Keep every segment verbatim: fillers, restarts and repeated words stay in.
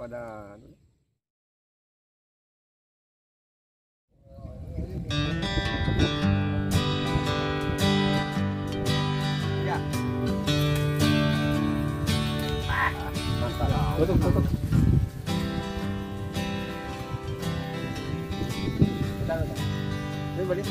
Nah. Tutup, tutup. Ini balik.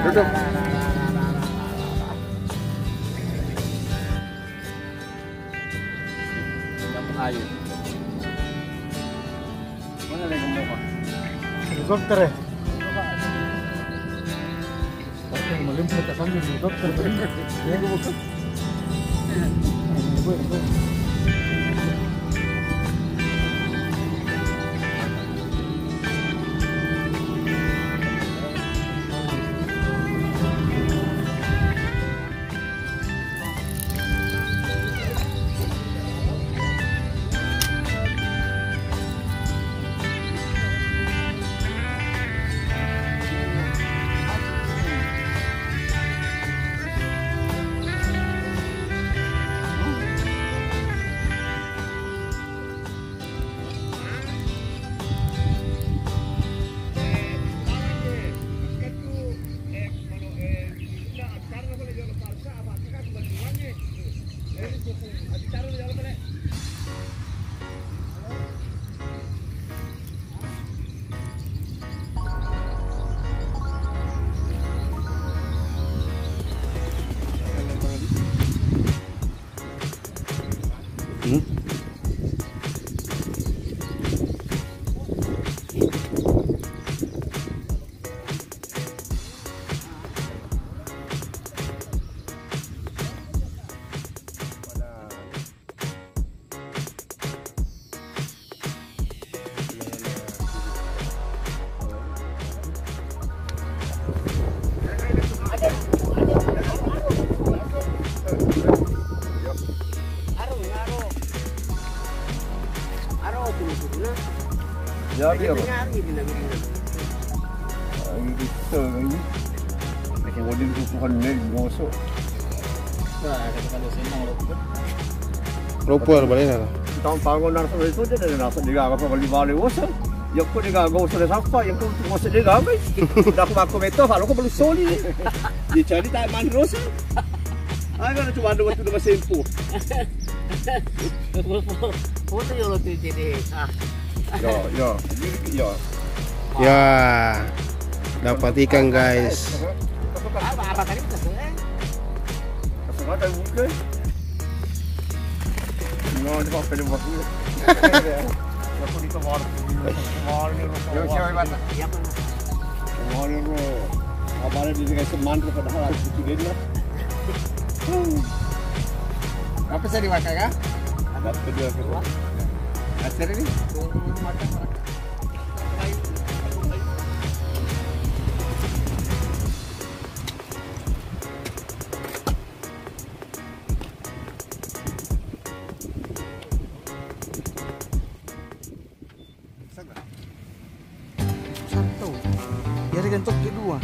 Duduk. Dapat air. Mana lagi mau, Pak? Helikopter ya? Oke, melimpah ke sana helikopter. Ya, gua buka. Hmm? Ya, iya, Bro. Ini bisa, ini. Ini kukuhan nih, gosok. Wah, ada kalau senang, Bro. Ropo ya, balik lah. Tahu pangon narasa itu dia dari narasa dia apa balik balik, gosok. Ya, kok dia gak gosok, dia sapa? Ya, kok gosok dia gak, guys? Udah aku ngaku betul, kalau aku belum soli. Dicari tak main terus. Ayo, kan cuma ada waktu udah sempuh. Foto ya lo tuh jadi. Ah. Yo, yo. Jadi, yo. Ya, dapat ikan, guys. Apa, apa tadi? Kasih makan, bukan? No, di apa dia buat ini? Aku di kamar. Kamar ni, rumah. Yo, siapa, Iwan? Iya, Pak. Kamar ni, bro. Apa ada di dikasih mantra padahal ada di sini lah. Apa saya dimakan, kah? Dapat kedua, kedua. Hasil ini? Satu. Jadi gentok kedua.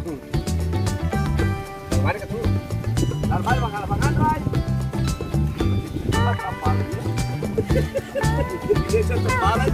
Mari ke tu. Mari makan, makan, Rai. Dia tetap balik.